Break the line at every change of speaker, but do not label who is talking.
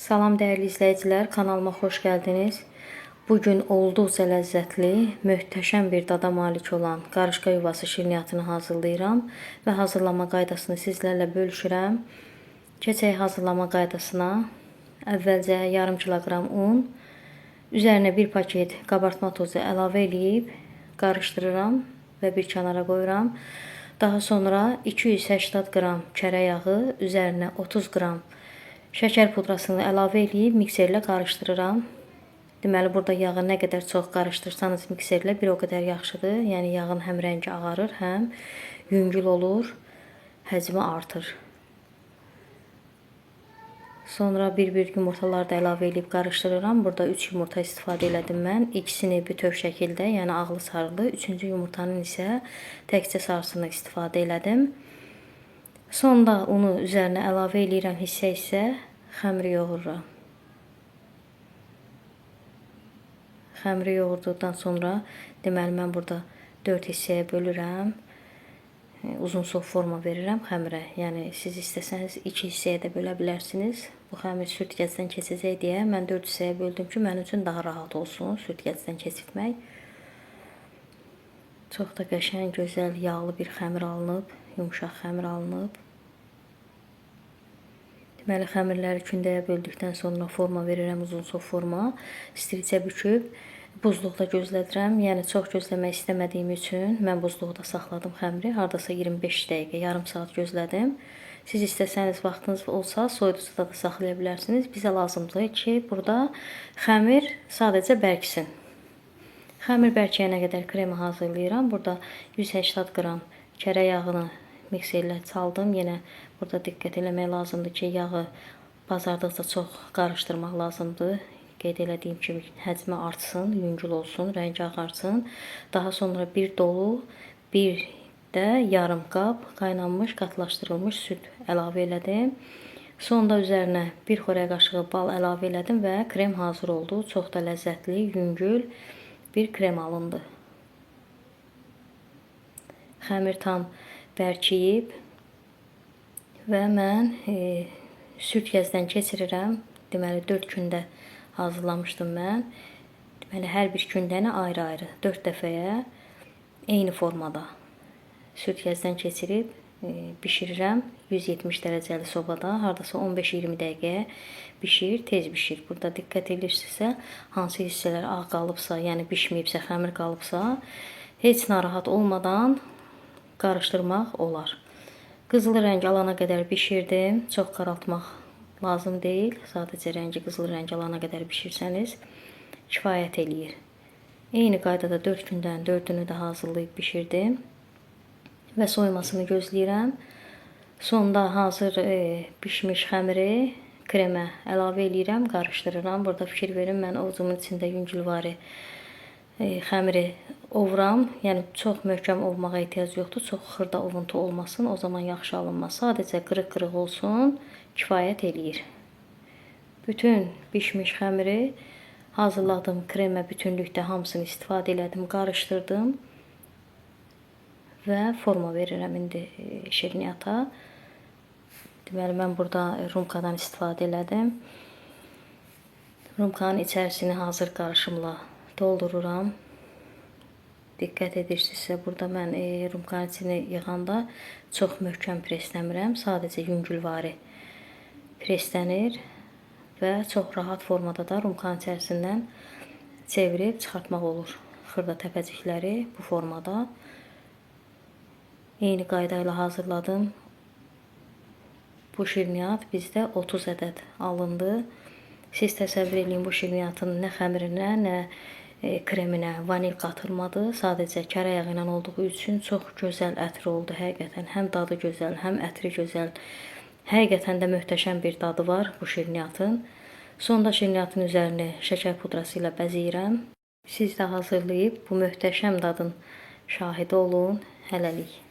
Salam dəyərli izləyicilər, kanalıma xoş gəldiniz. Bugün olduqca ləzzətli, möhtəşəm bir dada malik olan qarışqa yuvası şirniyyatını hazırlayıram və hazırlama qaydasını sizlərlə bölüşürəm. Keçək hazırlama qaydasına. Əvvəlcə yarım kiloqram un, üzərinə bir paket qabartma tozu əlavə eləyib qarışdırıram və bir kənara qoyuram. Daha sonra 280 qram kərə yağı, üzərinə 30 qram şəkər pudrasını əlavə eləyib mikserlə qarışdırıram. Deməli, burada yağı nə qədər çox qarışdırsanız mikserlə bir o qədər yaxşıdır. Yəni yağın həm rəngi ağarır, həm yüngül olur, həcmi artır. Sonra bir-bir yumurtaları da əlavə eləyib qarışdırıram. Burada 3 yumurta istifadə elədim mən. İkisini bütöv şəkildə, yəni ağlı sarılı, 3-cü yumurtanın isə təkcə sarısını istifadə elədim. Sonda unu üzərinə əlavə eləyirəm hissə-hissə, xəmiri yoğururam. Xəmiri yoğurduqdan sonra, deməli mən burada 4 hissəyə bölürəm. Uzun-sof forma verirəm xəmirə. Yəni siz istəsəniz 2 hissəyə də bölə bilərsiniz. Bu xəmir sürtkəcdən keçəcək deyə mən 4 hissəyə böldüm ki, mənim üçün daha rahat olsun sürtkəcdən keçirtmək. Çox da qəşəng, gözəl, yağlı bir xəmir alınıb, yumşaq xəmir alınıb. Deməli, xəmirləri kündəyə böldükdən sonra forma verirəm, uzun-sof forma. Stricə büküb buzluqda gözlədirəm. Yəni çox gözləmək istəmədiyim üçün mən buzluqda saxladım xəmiri. Hardasa 25 dəqiqə, yarım saat gözlədim. Siz istəsəniz vaxtınız olsa soyuducuda da saxlaya bilərsiniz. Bizə lazımdır ki, burada xəmir sadəcə bərksin. Xəmir bərkiyənə qədər kremi hazırlayıram. Burada 180 qram kərə yağını mikserlə çaldım. Yenə burada diqqət eləmək lazımdır ki, yağı bazardıqca çox qarışdırmaq lazımdır. Qeyd elədiyim kimi həcmi artsın, yüngül olsun, rəngi ağarsın. Daha sonra bir dolu, bir də yarım qab qaynanmış, qatlaşdırılmış süd əlavə elədim. Sonda üzərinə bir xörək qaşığı bal əlavə elədim və krem hazır oldu. Çox da ləzzətli, yüngül bir krem alındı. Xəmir tam bərkiyib və mən sürtkəzdən keçirirəm. Deməli 4 gündə hazırlamışdım mən. Deməli hər bir gündəni ayrı-ayrı 4 dəfəyə eyni formada sürtkəzdən keçirib bişirirəm 170 dərəcəli sobada hardasa 15-20 dəqiqəyə bişir, tez bişir. Burada diqqət edirsinizsə, hansı hissələr ağ qalıbsa, yəni bişməyibsə, xəmir qalıbsa, heç narahat olmadan qarışdırmaq olar. Qızılı rəng alana qədər bişirdim. Çox qaraltmaq lazım deyil. Sadəcə rəngi qızılı rəng alana qədər bişirsəniz kifayət eləyir. Eyni qaydada 4 gündən 4-ünü də hazırlayıb bişirdim və soyumasını gözləyirəm. Sonda hazır bişmiş xəmiri kremə əlavə eləyirəm, qarışdırıram. Burada fikir verin, mən ovucumun içində yüngülvari xəmiri ovuram. Yəni çox möhkəm ovmağa ehtiyac yoxdur. Çox xırda ovuntu olmasın, o zaman yaxşı alınmaz. Sadəcə qırıq-qırıq olsun, kifayət eləyir. Bütün bişmiş xəmiri hazırladığım kremə bütünlükdə hamısını istifadə elədim, qarışdırdım və forma verirəm indi şirniyyata. Deməli mən burada rumkadan istifadə elədim. Rumkanın içərisini hazır qarışımla doldururam. Diqqət edirsinizsə, burada mən rumkanın içini yığanda çox möhkəm presləmirəm. Sadəcə yüngülvari preslənir və çox rahat formada da rumkanın içərisindən çevirib çıxartmaq olur. Xırda təpəcikləri bu formada. Eyni qayda ilə hazırladım. Bu şirniyyat bizdə 30 ədəd alındı. Siz təsəvvür eləyin, bu şirniyyatın nə xəmirinə, nə kreminə vanil qatılmadı. Sadəcə kərə yağı ilə olduğu üçün çox gözəl ətri oldu həqiqətən. Həm dadı gözəl, həm ətri gözəl. Həqiqətən də möhtəşəm bir dadı var bu şirniyyatın. Sonda şirniyyatın üzərini şəkər pudrası ilə bəzəyirəm. Siz də hazırlayıb bu möhtəşəm dadın şahidi olun. Hələlik.